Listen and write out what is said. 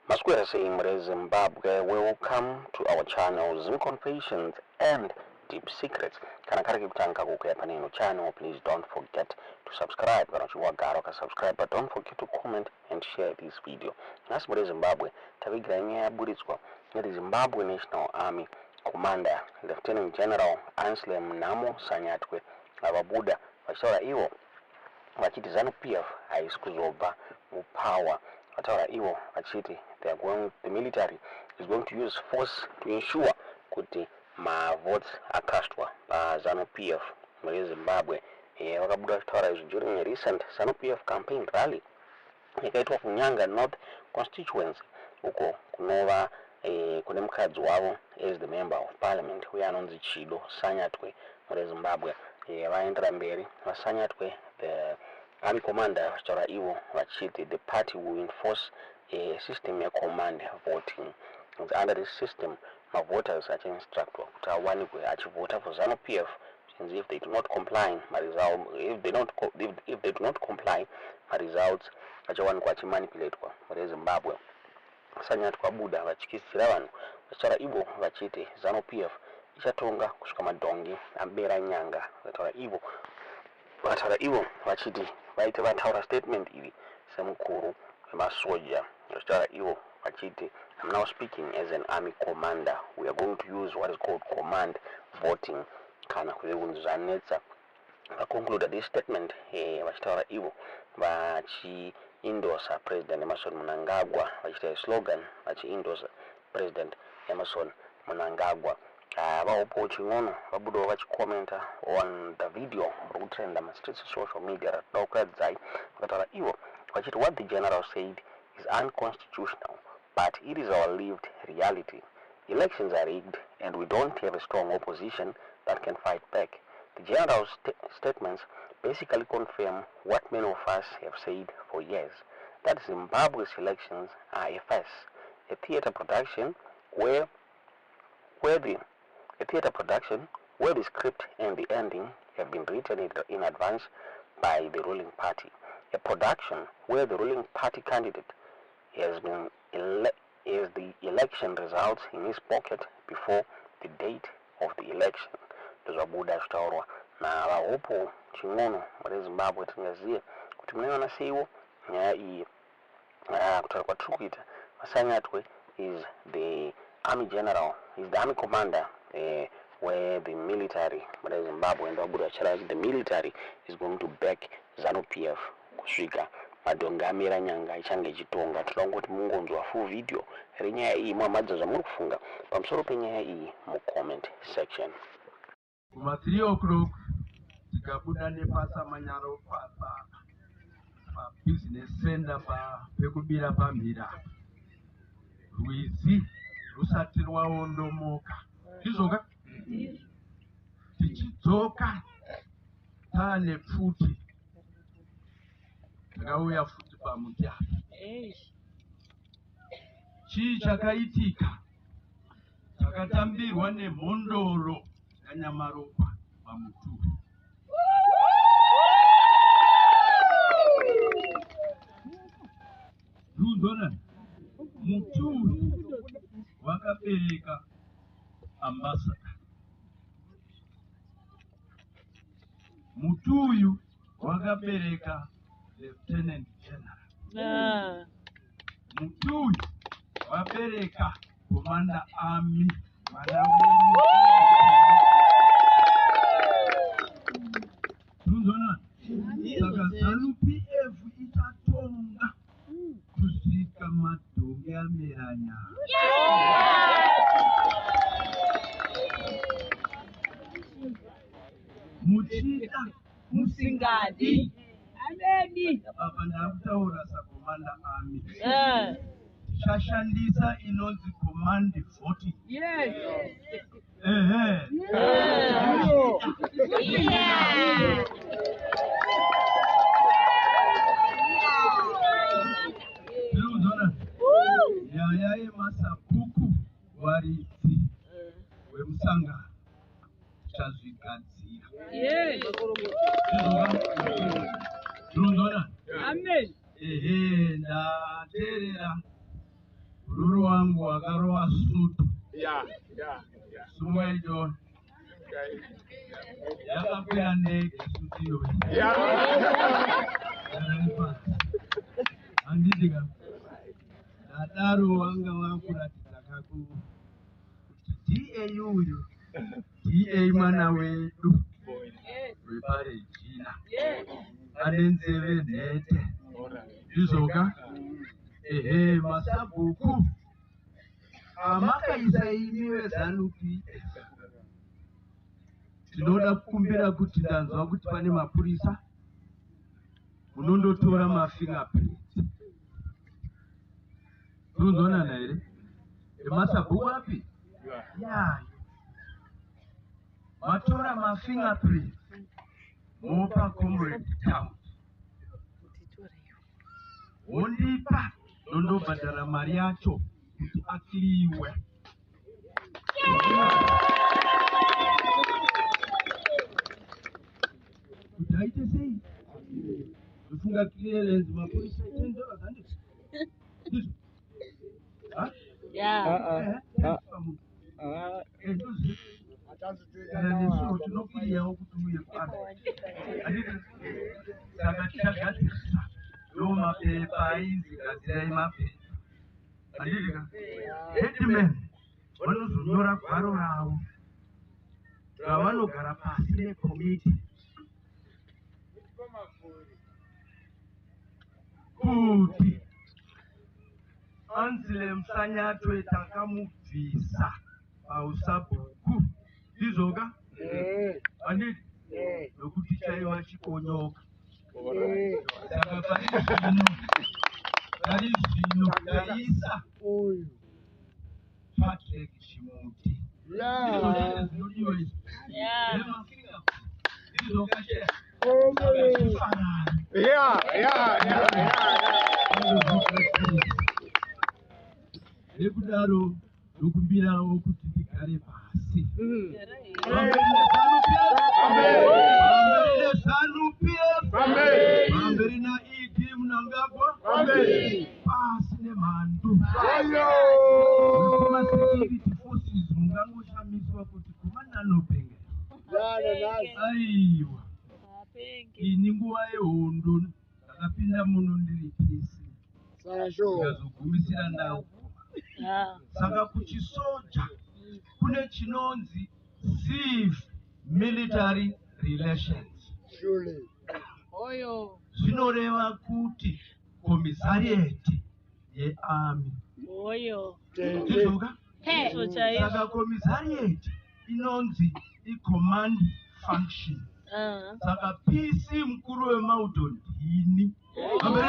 Maswera sei mure Zimbabwe, welcome to our channel Zim Confessions and Deep Secrets. Kana kari kekutanga kukuya pane ino channel, please don't forget to subscribe. Kana uchinge wagara ukasubscribe, but don't forget to comment and share this video. Nhasi mure Zimbabwe tavigira nyaya yaburitswa neThe Zimbabwe National Army Commander Lieutenant General Anslem Nhamo Sanyatwe vabuda vachitaura ivo vachiti Zanu PF haisi kuzobva mupower. Vataura ivo vachiti they are going, the military is going to use force to ensure kuti mavotes akastwa paZanu PF mureZimbabwe. Vakabuda vachitaura izvi during a recent Zanu PF campaign rally yakaitwa kuNyanga North constituency uko kunova kune mukadzi wavo as the member of parliament uye anonzi Chido Sanyatwe mureZimbabwe. Vaendera mberi vaSanyatwe, the army commander, vachitaura ivo vachiti the party will enforce a system yecommand voting. Under this system, mavoters achiinstructwa kuti awanikwe achivhota for Zanu PF, zvinzi if they do not comply maresult, if they do not comply, maresults achawanikwa achimanipulatwa mureZimbabwe. Sanyatwe abuda vachityisidzira vanhu vachitaura ivo vachiti Zanu PF ichatonga kusvika madhongi amera nyanga. Vataura ivo vachiti vaite vataura statement iri semukuru wemasoja, vachitaura ivo vachiti, "I'm now speaking as an army commander. We are going to use what is called command voting kana kuve kunzi zvanetsa." Vaconcluda this statement vachitaura ivo vachiendorsa President Emmerson Mnangagwa, vachiita slogan vachiendorsa President Emmerson Mnangagwa. VaHopewell Chin'ono vabudawo vachicommenta on the video riri kutrenda mastreets social media ratoda kuratidzai. Vakataura ivo vachiti, "What the general said is unconstitutional, but it is our lived reality. Elections are rigged and we don't have a strong opposition that can fight back. The general's statements basically confirm what many of us have said for years, that Zimbabwe's elections are a farce, a theater production where the a theater production where the script and the ending have been written in advance by the ruling party. A production where the ruling party candidate has the election results in his pocket before the date of the election." Ndozvabuda zvitaurwa navaHopewell Chin'ono reZimbabwe. Tingazive kuti munoiona seiwo nyaya iyi? Kutaura kwatiri kuita, vaSanyatwe is the army general, is the army commander where the military reZimbabwe, and vabuda vachitaura kuti the military is going to back ZANU PF kusvika madhongi amera nyanga, ichange ichitonga. Toda kungoti mungonzwa full video renyaya iyi, muhamadza zvamuri kufunga pamusoro penyaya iyi mucomment section. Kuma 3 o'clock tikabuda nepaSamanyaro pabusiness center pekubira pamhira, rwizi rusati rwaondomoka, ndizvoka? Tichidzoka taane pfuti, takauya futi pamuti apa. Chii chakaitika? Takatambirwa nemhondoro yaNyamarokwa pamuturi. Runzona muturi wakabereka ambassador, mutuyu wakabereka lieutenant general, mutuyu wabereka commander army, vana vedu. Runzona, saka ZANU PF ichatonga kusvika madhongi amera nyanga. Muchida, musingadi. Ameni. Apa ndakutaura sacommander army. Tichashandisa inonzi command voting. Ehe. Tiri kuzona nyaya yemasabhuku, waridzi wemusangano, tichazvigadzira. Tiri kuzona. Amen. Ehe, ndateerera. Bhururu wangu wakarova sutu. Sungai John. Yakakwira ndege sutu iyoyi. Yarari pasi. Handiti ka? Ndadaro vanga vakuratidza kaku kuti DA uyu DA mwana wedu wepaRegina ane nzeve nhete. Ndizvoka? Ehe, masabhuku amakaisa imi veZANU PF, tinoda kukumbira kuti ndanzwa kuti pane mapurisa, munondotora mafingerprint. Tinonzwanana here? Emasabhuku api yayo matora mafingerprint, mopa Comrade Town, wondipa, ndondobhadhara mari yacho kuti aclearwe. Kuti aite sei? Ndofunga clearance mapurisa $10, handiti? Ndizvo? Ha? Yeah. Eh, eh, ndoziva. Kana nesuwo tinokiriyawo kuti uye kuarmy, handiti? Saka tichagadzirisa ndo mapepa ainzi gadzirai mapepa, handiti ka? Headman vanozonyora gwaro ravo ravanogara pasi nekomiti kuti Anzile Musanyatwe takamubvisa pausabhuku, ndizvoka, handiti? Nokuti chaiva chikonyoka. Saka pari zvino taisa Patrick Chimuti. Ndizvo chete zvinodiwa izvi. Ndizvo kashe? Saka chifanani. Nekudaro ndokumbirawo kuti tigare pasi. Pamberi neZANU PF! Pamberi neZANU PF! Pamberi naED Mnangagwa! Pasi nemhandu! Vemasecurity forces, mungangoshamiswa kuti kumananopenge. Aiwa, ini nguva yehondo ndakapinda muno ndiri PC, ndikazogumisira ndau. Saka kuchisoja kune chinonzi civil military relations. Zvinoreva kuti commissariat yearmy. Ndizvoka? Ndizvo chaizvo. Saka commissariat inonzi icommand function. Saka PC mukuru wemauto ndini. Pamberi.